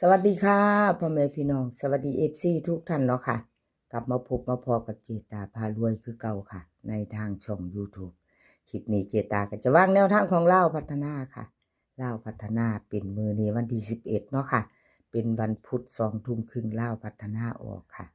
ສະຫວັດດີຄ່ະ ພໍ່ແມ່ພີ່ນ້ອງ ສະຫວັດດີ ເອັຟຊີ ທຸກທ່ານເນາະຄ່ະ. ກັບມາພົບມາພໍ້ກັບເຈຕາພາລວຍຄືເກົ່າຄ່ະ ໃນທາງຊ່ອງ YouTube. ຄລິບນີ້ເຈຕາກໍຈະວາງແນວທາງຂອງລາວພັດທະນາຄ່ະ. ລາວພັດທະນາເປັນມື້ນີ້ວັນທີສິບເອັດເນາະຄ່ະ ເປັນວັນພຸດ ສອງທຸ່ມຄຶ່ງ ລາວພັດທະນາອອກຄ່ະ.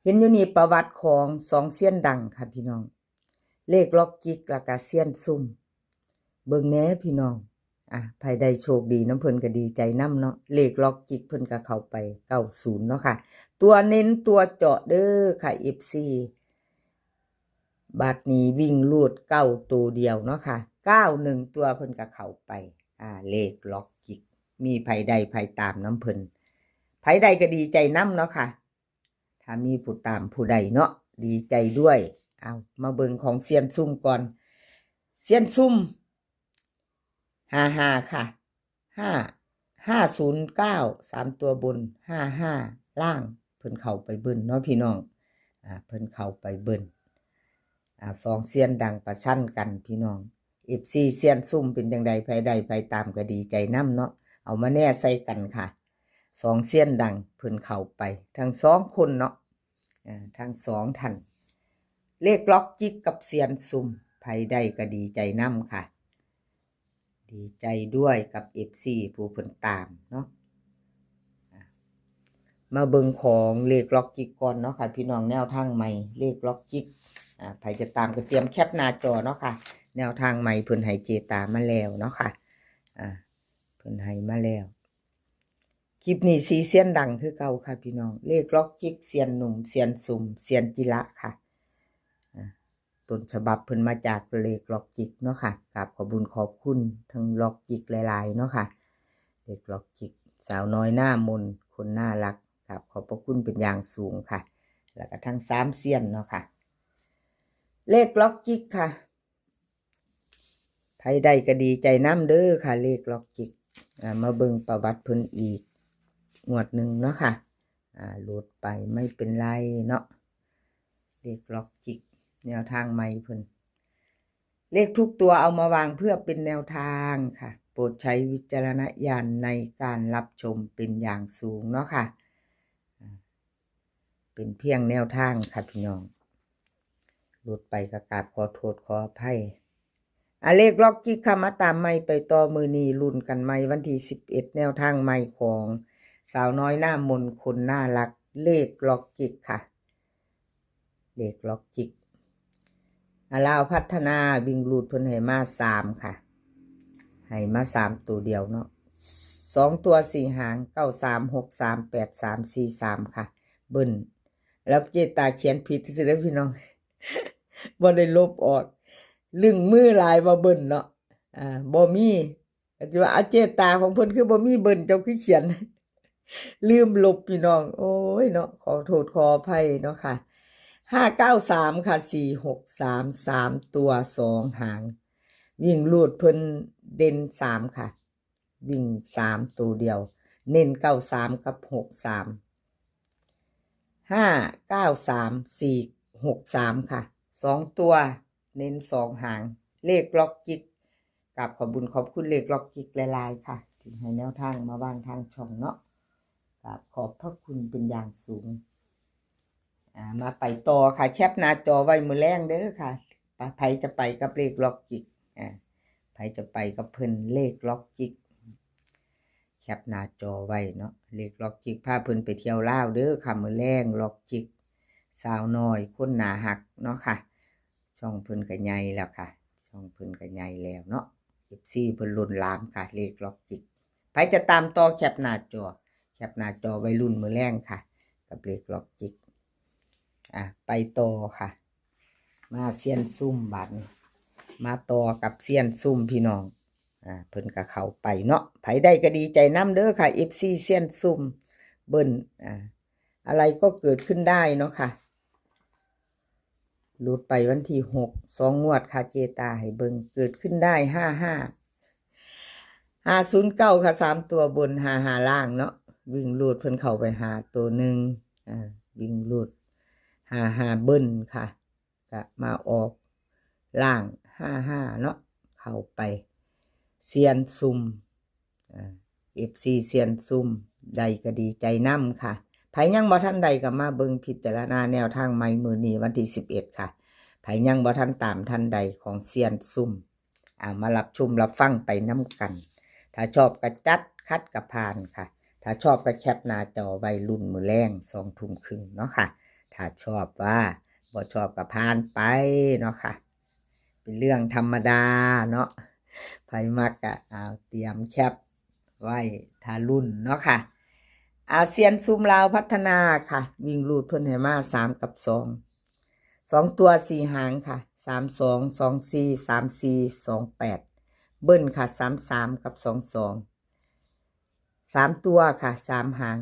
ເຫັນຢູ່ນີ້ປະຫວັດຂອງສອງຊຽນດັງຄ່ະພີ່ນ້ອງ ເລກລັອກຈິກ ແລ້ວກະຊຽນຊຸ່ມ. ເບິ່ງແດ່ພີ່ນ້ອງ ອ່າ ໃຜໄດ້ໂຊກດີນຳເພິ່ນກໍດີໃຈນຳເນາະ. ເລກລັອກຈິກເພິ່ນກໍເຂົ້າໄປເກົ້າສູນເນາະຄ່ະ ຕົວເນັ້ນຕົວເຈາະເດີຄ່ະ ເອັຟຊີ. ບາດນີ້ວິ່ງຮູດເກົ້າໂຕດຽວເນາະຄ່ະ ເກົ້າໜຶ່ງຕົວເພິ່ນກໍເຂົ້າໄປ. ອ່າ ເລກລັອກຈິກ ມີໃຜໄດ້ໃຜຕາມນຳເພິ່ນ ໃຜໄດ້ກໍດີໃຈນຳເນາະຄ່ະ. ຖ້າມີຜູ້ຕາມຜູ້ໃດເນາະ ດີໃຈດ້ວຍ. ເອົາ ມາເບິ່ງຂອງຊຽນຊຸ່ມກ່ອນ. ຊຽນຊຸ່ມ ຫ້າຫ້າຄ່ະ ຫ້າ ຫ້າສູນເກົ້າ ສາມຕົວບົນ ຫ້າຫ້າລ່າງ ເພິ່ນເຂົ້າໄປເບິ່ນເນາະພີ່ນ້ອງ. ອ່າ ເພິ່ນເຂົ້າໄປເບິ່ນ. ອ່າ ສອງຊຽນດັງປະຊັນກັນພີ່ນ້ອງ ເອັຟຊີ ຊຽນຊຸ່ມເປັນຈັ່ງໃດ ໃຜໄດ້ໃຜຕາມກໍດີໃຈນຳເນາະ. ເອົາມາແນໃສ່ກັນຄ່ະ ສອງຊຽນດັງເພິ່ນເຂົ້າໄປທັງສອງຄົນເນາະ ເອີ ທັງສອງທ່ານ ເລກລັອກຈິກກັບຊຽນຊຸ່ມ ໃຜໄດ້ກໍດີໃຈນຳຄ່ະ ດີໃຈດ້ວຍກັບ ເອັຟຊີ ຜູ້ເພິ່ນຕາມເນາະ. ອ່າ ມາເບິ່ງຂອງເລກລັອກຈິກກ່ອນເນາະຄ່ະພີ່ນ້ອງ ແນວທາງໃໝ່ເລກລັອກຈິກ. ອ່າ ໃຜຈະຕາມກໍຕຽມແຄປໜ້າຈໍເນາະຄ່ະ ແນວທາງໃໝ່ເພິ່ນໃຫ້ເຈຕາມາແລ້ວເນາະຄ່ະ. ອ່າ ເພິ່ນໃຫ້ມາແລ້ວ. ຄລິບນີ້ສີ່ຊຽນດັງຄືເກົ່າຄ່ະພີ່ນ້ອງ ເລກລັອກຈິກ ຊຽນໜຸ່ມ ຊຽນຊຸ່ມ ຊຽນຈິລະຄ່ະ. ອ່າ ຕົ້ນສະບັບເພິ່ນມາຈາກເລກລັອກຈິກເນາະຄ່ະ ກາບຂອບບຸນຂອບຄຸນທັງລັອກຈິກຫຼາຍໆເນາະຄ່ະ. ເລກລັອກຈິກ ສາວນ້ອຍໜ້າມົນ ຄົນໜ້າຮັກ ກາບຂອບພະຄຸນເປັນຢ່າງສູງຄ່ະ ແລ້ວກໍທັງສາມຊຽນເນາະຄ່ະ. ເລກລັອກຈິກຄ່ະ ໃຜໄດ້ກໍດີໃຈນຳເດີຄ່ະ ເລກລັອກຈິກ. ອ່າ ມາເບິ່ງປະຫວັດເພິ່ນອີກງວດໜຶ່ງເນາະຄ່ະ. ອ່າ ຫຼຸດໄປ ໄມ່ເປັນໄລເນາະ ເລກລັອກຈິກ ແນວທາງໃໝ່ເພິ່ນ. ເລກທຸກຕົວເອົາມາວາງເພື່ອເປັນແນວທາງຄ່ະ ໂປດໃຊ້ວິຈາລະນະຍານໃນການຮັບຊົມເປັນຢ່າງສູງເນາະຄ່ະ. ອ່າ ເປັນພຽງແນວທາງຄ່ະພີ່ນ້ອງ ຫຼຸດໄປກໍກາບຂໍໂທດຂໍອະໄພ. ອາ ເລກລັອກຈິກຄ່ະ ມາຕາມໃໝ່ໄປຕໍ່ມື້ນີ້ ລຸ້ນກັນໃໝ່ວັນທີສິບເອັດ ແນວທາງໃໝ່ຂອງສາວນ້ອຍໜ້າມົນ ຄົນໜ້າຮັກ ເລກລັອກຈິກຄ່ະ ເລກລັອກຈິກ. ອາ ລາວພັດທະນາ ວິ່ງຮູດເພິ່ນໃຫ້ມາສາມຄ່ະ ໃຫ້ມາສາມໂຕດຽວເນາະ ສອງຕົວສີ່ຫາງ ເກົ້າສາມ ຫົກສາມ ແປດສາມ ສີ່ສາມຄ່ະ ເບິ້ນ. ແລ້ວເຈຕາຂຽນຜິດຊື່ໆເດີພີ່ນ້ອງ ບໍ່ໄດ້ລົບອອກ ລຶ້ງມືຫຼາຍວ່າເບິ້ນເນາະ. ອ່າ ບໍ່ມີ ກໍຊິວ່າ ອາ ເຈຕາຂອງເພິ່ນຄືບໍ່ມີເບິ້ນ ເຈົ້າຄືຂຽນ ລືມລົບພີ່ນ້ອງ ໂອ້ຍເນາະ ຂໍໂທດຂໍອະໄພເນາະຄ່ະ. ຫ້າເກົ້າສາມຄ່ະ ສີ່ຫົກສາມ ສາມຕົວສອງຫາງ ວິ່ງຮູດເພິ່ນເດັ່ນສາມຄ່ະ ວິ່ງສາມໂຕດຽວ ເນັ້ນເກົ້າສາມກັບຫົກສາມ ຫ້າເກົ້າສາມ ສີ່ຫົກສາມຄ່ະ ສອງຕົວ ເນັ້ນສອງຫາງ ເລກລັອກຈິກ. ກາບຂອບບຸນຂອບຄຸນເລກລັອກຈິກຫຼາຍໆຄ່ະ ທີ່ໃຫ້ແນວທາງມາວາງທາງຊ່ອງເນາະ ກາບຂອບພະຄຸນເປັນຢ່າງສູງ. ອ່າ ມາໄປຕໍ່ຄ່ະ ແຄປໜ້າຈໍໄວ້ມື້ແລງເດີຄ່ະ ປະ ໃຜຈະໄປກັບເລກລັອກຈິກ ອ່າ ໃຜຈະໄປກັບເພິ່ນ ເລກລັອກຈິກ ແຄປໜ້າຈໍໄວ້ເນາະ ເລກລັອກຈິກ ພາເພິ່ນໄປທ່ຽວລາວເດີຄ່ະ ມື້ແລງລັອກຈິກ ສາວນ້ອຍຄົນໜ້າຮັກເນາະຄ່ະ. ຊ່ອງເພິ່ນກໍໃຫຍ່ແລ້ວຄ່ະ ຊ່ອງເພິ່ນກໍໃຫຍ່ແລ້ວເນາະ ເອັຟຊີ ເພິ່ນລົ້ນຫຼາມຄ່ະ ເລກລັອກຈິກ. ໃຜຈະຕາມຕໍ່ ແຄປໜ້າຈໍ ແຄປໜ້າຈໍໄວ້ລຸ້ນມື້ແລງຄ່ະ ກັບເລກລັອກຈິກ. ອ່າ ໄປຕໍ່ຄ່ະ ມາຊຽນຊຸ່ມບາດນີ້ ມາຕໍ່ກັບຊຽນຊຸ່ມພີ່ນ້ອງ. ອ່າ ເພິ່ນກໍເຂົ້າໄປເນາະ ໃຜໄດ້ກໍດີໃຈນຳເດີຄ່ະ ເອັຟຊີ ຊຽນຊຸ່ມ ເບິ້ນ ອ່າ ອາໄລກໍເກີດຂຶ້ນໄດ້ເນາະຄ່ະ. ຫຼຸດໄປວັນທີຫົກ ສອງງວດຄ່ະ ເຈຕາໃຫ້ເບິ່ງ ເກີດຂຶ້ນໄດ້ ຫ້າຫ້າ ຫ້າສູນເກົ້າຄ່ະ ສາມຕົວບົນ ຫ້າຫ້າລ່າງເນາະ. ວິ່ງຮູດເພິ່ນເຂົ້າໄປຫາໂຕໜຶ່ງ ອ່າ ວິ່ງຮູດ ຫ້າຫ້າເບິ້ນຄ່ະ ກະມາອອກລ່າງ ຫ້າຫ້າເນາະ ເຂົ້າໄປ ຊຽນຊຸ່ມ ອ່າ ເອັຟຊີ ຊຽນຊຸ່ມ ໄດ້ກໍດີໃຈນຳຄ່ະ. ໃຜຍັງບໍ່ທັນໄດ້ກໍມາເບິ່ງພິຈາລະນາແນວທາງໃໝ່ມື້ນີ້ວັນທີສິບເອັດຄ່ະ. ໃຜຍັງບໍ່ທັນຕາມທັນໄດ້ຂອງຊຽນຊຸ່ມ ເອົາມາຮັບຊົມຮັບຟັງໄປນຳກັນ. ຖ້າຊອບກໍຈັດ ຂັດກໍຜ່ານຄ່ະ. ຖ້າຊອບກໍແຄປໜ້າຈໍໄວ້ລຸ້ນມື້ແລງສອງທຸ່ມຄຶ່ງເນາະຄ່ະ. ຖ້າຊອບວ່າ ບໍ່ຊອບກໍຜ່ານໄປເນາະຄ່ະ. ເປັນເລື່ອງທຳມະດາເນາະ. ໃຜມັກກະ ເອົາ ຕຽມແຄປໄວ້ຖ້າລຸ້ນເນາະຄ່ະ. ອາ ຊຽນຊຸ່ມລາວພັດທະນາຄ່ະ ວິ່ງຮູດເພິ່ນໃຫ້ມາສາມກັບສອງ. ສອງຕົວສີ່ຫາງຄ່ະ ສາມສອງ ສອງສີ່ ສາມສີ່ ສອງແປດ. ເບິ້ນຄ່ະ ສາມສາມ ກັບ ສອງສອງ. ສາມຕົວຄ່ະ ສາມຫາງ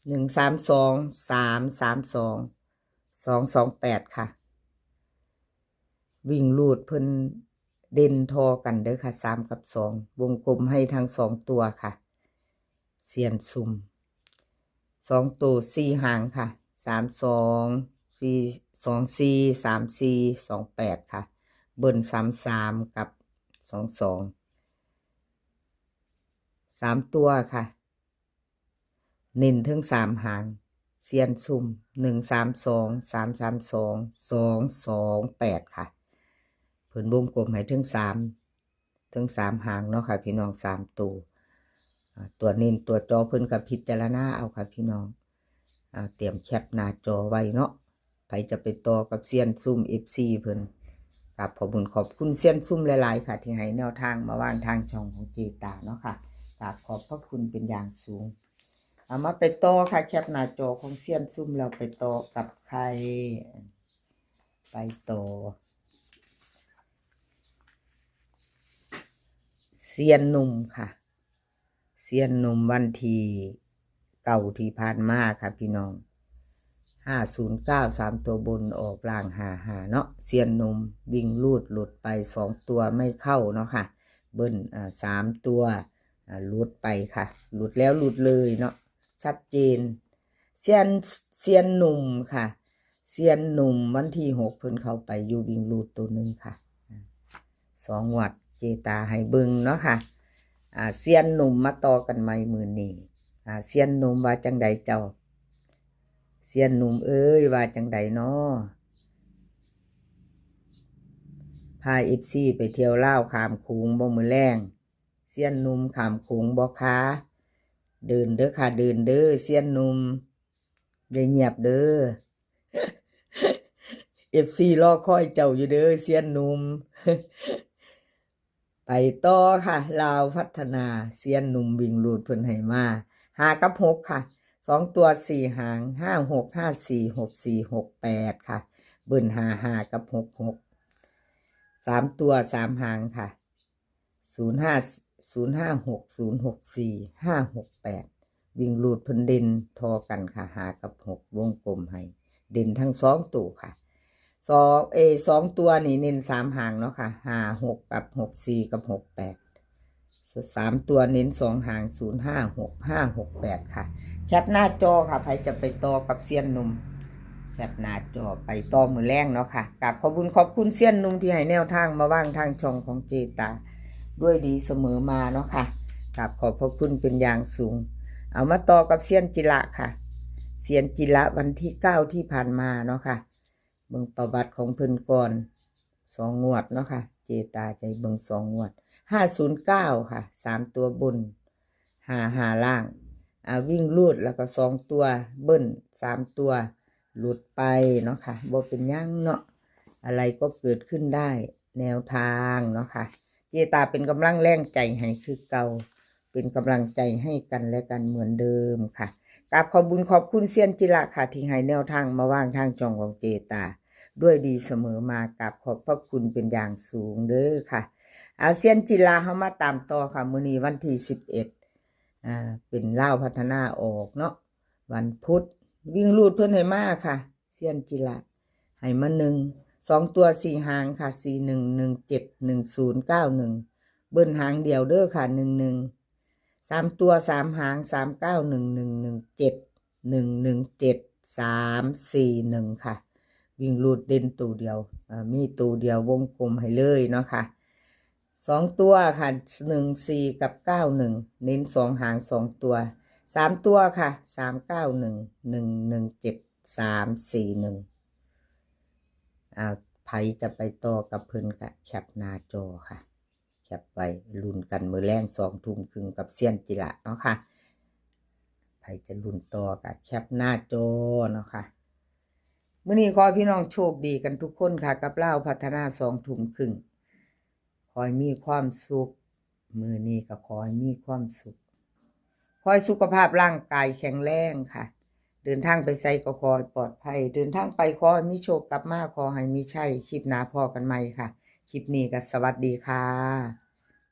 ໜຶ່ງສາມສອງ ສາມສາມສອງ ສອງສອງແປດຄ່ະ. ວິ່ງຮູດເພິ່ນເດັ່ນທໍ່ກັນເດີຄ່ະ ສາມກັບສອງ ວົງກົມໃຫ້ທັງສອງຕົວຄ່ະ ຊຽນຊຸ່ມ. ສອງໂຕສີ່ຫາງຄ່ະ ສາມສອງ ສອງສີ່ ສາມສີ່ ສອງແປດຄ່ະ. ເບິ້ນ ສາມສາມ ກັບ ສອງສອງ. ສາມຕົວຄ່ະ ເນັ້ນເຖິງສາມຫາງ ຊຽນຊຸ່ມ ໜຶ່ງສາມສອງ ສາມສາມສອງ ສອງສອງແປດຄ່ະ. ເພິ່ນວົງກົມໃຫ້ເຖິງສາມ ເຖິງສາມຫາງເນາະຄ່ະພີ່ນ້ອງ ສາມໂຕ. ອາ ຕົວເນັ້ນຕົວຈໍເພິ່ນກໍພິຈາລະນາເອົາຄ່ະພີ່ນ້ອງ. ອາ ຕຽມແຄປໜ້າຈໍໄວ້ເນາະ. ໃຜຈະໄປຕໍ່ກັບຊຽນຊຸ່ມ ເອັຟຊີ ເພິ່ນ ກາບຂອບບຸນຂອບຄຸນຊຽນຊຸ່ມຫຼາຍໆຄ່ະ ທີ່ໃຫ້ແນວທາງມາວາງທາງຊ່ອງຂອງເຈຕາເນາະຄ່ະ. ກາບຂອບພະຄຸນເປັນຢ່າງສູງ. ເອົາ ມາໄປຕໍ່ຄ່ະ ແຄປໜ້າຈໍຂອງຊຽນຊຸ່ມແລ້ວໄປຕໍ່ກັບໃຜ? ໄປຕໍ່ ຊຽນໜຸ່ມຄ່ະ. ຊຽນໜຸ່ມວັນທີເກົ້າທີ່ຜ່ານມາຄ່ະພີ່ນ້ອງ ຫ້າສູນເກົ້າ ສາມຕົວບົນອອກລ່າງ ຫ້າຫ້າເນາະ. ຊຽນໜຸ່ມວິ່ງຮູດ ຫຼຸດໄປສອງຕົວໄມ່ເຂົ້າເນາະຄ່ະ. ເບິ້ນ ອາ ສາມຕົວ ອາ ຫຼຸດໄປຄ່ະ ຫຼຸດແລ້ວຫຼຸດເລີຍເນາະ ຊັດເຈນ. ຊຽນ ຊຽນໜຸ່ມຄ່ະ ຊຽນໜຸ່ມວັນທີຫົກເພິ່ນເຂົ້າໄປຢູ່ວິ່ງຮູດໂຕໜຶ່ງຄ່ະ. ສອງງວດເຈຕາໃຫ້ເບິ່ງເນາະຄ່ະ. ອາ ຊຽນໜຸ່ມມາຕໍ່ກັນໃໝ່ມື້ນີ້. ອາ ຊຽນໜຸ່ມວ່າຈັ່ງໃດເຈົ້າ? ຊຽນໜຸ່ມເອີຍ ວ່າຈັ່ງໃດນໍ? ພາ ເອັຟຊີ ໄປທ່ຽວລາວຂ້າມໂຂງບໍ່ມື້ແລງ? ຊຽນໜຸ່ມຂ້າມໂຂງບໍ່ຄາ? ເດີນເດີຄ່ະ ເດີນເດີ ຊຽນໜຸ່ມ. ຢ່າງຽບເດີ ເອັຟຊີ ລໍຄອຍເຈົ້າຢູ່ເດີ ຊຽນໜຸ່ມ. ໄປຕໍ່ຄ່ະ ລາວພັດທະນາ ຊຽນໜຸ່ມວິ່ງຮູດເພິ່ນໃຫ້ມາ ຫ້າກັບຫົກຄ່ະ. ສອງຕົວສີ່ຫາງ ຫ້າຫົກ ຫ້າສີ່ ຫົກສີ່ ຫົກແປດຄ່ະ. ເບິ້ນ ຫ້າຫ້າ ກັບ ຫົກຫົກ. ສາມຕົວສາມຫາງຄ່ະ ສູນຫ້າ ສູນຫ້າຫົກ ສູນຫົກສີ່ ຫ້າຫົກແປດ. ວິ່ງຮູດເພິ່ນເດັ່ນທໍ່ກັນຄ່ະ ຫ້າກັບຫົກ ວົງກົມໃຫ້ ເດັ່ນທັງສອງໂຕຄ່ະ. ສອງ ເອ ສອງຕົວນີ້ເນັ້ນສາມຫາງເນາະຄ່ະ ຫ້າຫົກ ກັບ ຫົກສີ່ ກັບ ຫົກແປດ. ສາມຕົວເນັ້ນສອງຫາງ ສູນຫ້າຫົກ ຫ້າຫົກແປດຄ່ະ. ແຄປໜ້າຈໍຄ່ະ ໃຜຈະໄປຕໍ່ກັບຊຽນໜຸ່ມ ແຄປໜ້າຈໍໄປຕໍ່ມື້ແລງເນາະຄ່ະ. ກາບຂອບບຸນຂອບຄຸນຊຽນໜຸ່ມທີ່ໃຫ້ແນວທາງມາວາງທາງຊ່ອງຂອງເຈຕາດ້ວຍດີສະເໝີມາເນາະຄ່ະ. ກາບຂອບພະຄຸນເປັນຢ່າງສູງ. ເອົາ ມາຕໍ່ກັບຊຽນຈິລະຄ່ະ. ຊຽນຈິລະວັນທີເກົ້າທີ່ຜ່ານມາເນາະຄ່ະ. ເບິ່ງປະຫວັດຂອງເພິ່ນກ່ອນ ສອງງວດເນາະຄ່ະ ເຈຕາຈະໃຫ້ເບິ່ງສອງງວດ. ຫ້າສູນເກົ້າຄ່ະ ສາມຕົວບົນ ຫ້າຫ້າລ່າງ. ອາ ວິ່ງຮູດແລ້ວກໍສອງຕົວ ເບິ້ນສາມຕົວ ຫຼຸດໄປເນາະຄ່ະ ບໍ່ເປັນຫຍັງເນາະ ອະໄລກໍເກີດຂຶ້ນໄດ້ ແນວທາງເນາະຄ່ະ. ເຈຕາເປັນກຳລັງແຮງໃຈໃຫ້ຄືເກົ່າ ເປັນກຳລັງໃຈໃຫ້ກັນແລະກັນເໝືອນເດີມຄ່ະ. ກາບຂອບບຸນຂອບຄຸນຊຽນຈິລະຄ່ະ ທີ່ໃຫ້ແນວທາງມາວາງທາງຊ່ອງຂອງເຈຕາດ້ວຍດີສະເໝີມາ. ກາບຂອບພະຄຸນເປັນຢ່າງສູງເດີຄ່ະ. ອາ ຊຽນຈິລະ ເຮົາມາຕາມຕໍ່ຄ່ະ. ມື້ນີ້ວັນທີສິບເອັດ ອາ ເປັນລາວພັດທະນາອອກເນາະ ວັນພຸດ. ວິ່ງຮູດເພິ່ນໃຫ້ມາຄ່ະ ຊຽນຈິລະ ໃຫ້ມາໜຶ່ງ ສອງຕົວສີ່ຫາງຄ່ະ ສີ່ໜຶ່ງ ໜຶ່ງເຈັດ ໜຶ່ງສູນ ເກົ້າໜຶ່ງ. ເບິ້ນຫາງດຽວເດີຄ່ະ ໜຶ່ງໜຶ່ງ. ສາມຕົວສາມຫາງ ສາມເກົ້າໜຶ່ງ ໜຶ່ງໜຶ່ງເຈັດ ໜຶ່ງໜຶ່ງເຈັດ ສາມສີ່ໜຶ່ງຄ່ະ. ວິ່ງຮູດເດັ່ນໂຕດຽວ ເອີ ມີໂຕດຽວວົງກົມໃຫ້ເລີຍເນາະຄ່ະ. ສອງຕົວຄ່ະ ໜຶ່ງສີ່ ກັບ ເກົ້າໜຶ່ງ. ເນັ້ນສອງຫາງສອງຕົວ ສາມຕົວຄ່ະ ສາມເກົ້າໜຶ່ງ ໜຶ່ງໜຶ່ງເຈັດ ສາມສີ່ໜຶ່ງ ອ່າ ໃຜຈະໄປຕໍ່ກັບເພິ່ນກະແຄປໜ້າຈໍຄ່ະ ແຄປໄວ້ ລຸ້ນກັນມື້ແລງສອງທຸ່ມຄຶ່ງກັບຊຽນຈິລະເນາະຄ່ະ ໃຜຈະລຸ້ນຕໍ່ກະແຄປໜ້າຈໍເນາະຄ່ະ ມື້ນີ້ຂໍໃຫ້ພີ່ນ້ອງໂຊກດີກັນທຸກຄົນຄ່ະ ກັບລາວພັດທະນາສອງທຸ່ມຄຶ່ງ ຂໍໃຫ້ມີຄວາມສຸກ ມື້ນີ້ກໍຂໍໃຫ້ມີຄວາມສຸກ ຂໍໃຫ້ສຸຂະພາບຮ່າງກາຍແຂງແຮງຄ່ະ ເດີນທາງໄປໃສກໍຂໍໃຫ້ປອດໄພ ເດີນທາງໄປຂໍໃຫ້ມີໂຊກ ກັບມາຂໍໃຫ້ມີໄຊ ຄລິບໜ້າພໍ້ກັນໃໝ່ຄ່ະ ຄລິບນີ້ກໍສະຫວັດດີຄ່ະ.